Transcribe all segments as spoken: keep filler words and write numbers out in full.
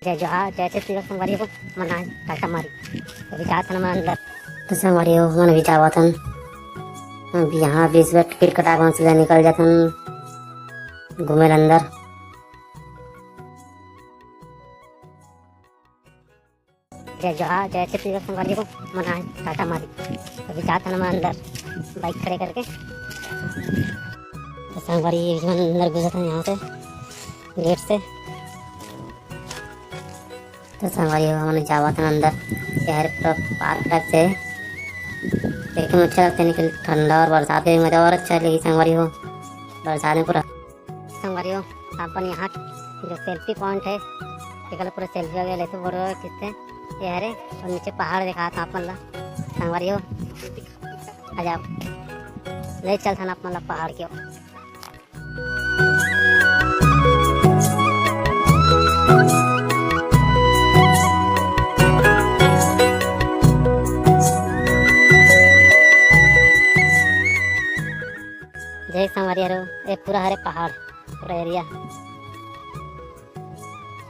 जय जोहार, जय छत्तीसगढ़ संगवारी हो। मन आज टाटा मारी, अभी जात हन हमन अंदर। तो संगवारी हो, हमन अभी जावत हन। अब यहाँ बीस बार टिकट कटा के हमन सीधा निकल जात हन घूमे ला अंदर। जय जोहार, जय छत्तीसगढ़ संगवारी हो। मन आज टाटा मारी, अभी जात हन हमन अंदर बाइक खड़े करके। तो संगवारी, हमन अंदर घुसत हन यहाँ से, गेट से। तो संगवारी हो, हमन जावत हन अंदर। ये हरे पूरा पार्क टाइप से, देखे में अच्छा लगता है, लेकिन ठंडा और बरसात में मजा और अच्छा लगी संगवारी हो। बरसात में पूरा संगवारी हो, अपन यहाँ जो सेल्फी पॉइंट है, एकर पूरा सेल्फी वगैरह लेते फोटो वगैरह खींचते। ये हरे और नीचे पहाड़ दिखात हन अपन ला संगवारी हो। आ जाओ, ले चलथन आप मन ला पहाड़ के ओर। जय संगवारी हो, ए पूरा हरे पहाड़, पूरा एरिया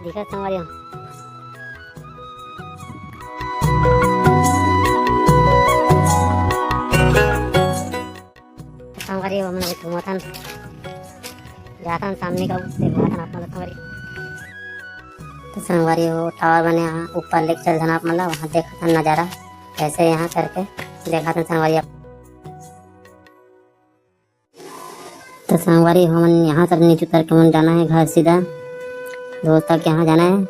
दिखत संगवारी हो। संगवारी हो, हमन अभी घूमत हन, जात हन सामने का, देखत हन आप मन ला संगवारी। तो संगवारी हो, टावर बने यहाँ ऊपर लेके चलथन आप मन ला, वहाँ देखत हन नजारा कैसे यहाँ करके देखत हन संगवारी हो। तो संगवारी हो, हमन यहाँ से नीचे उतर के हमन जाना है घर सीधा दोस्त के यहाँ जाना है,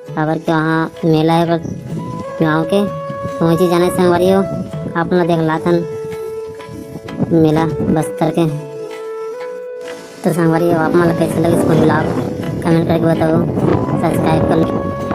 काबर के वहाँ मेला है बस गाँव के, तो वहीं से जाना है संगवारी हो। आप मन ला देखलाथन मेला बस्तर के। तो संगवारी हो, आप मन ला कैसे लगिस मोर vlog, comment करके बताओ, subscribe कर लो।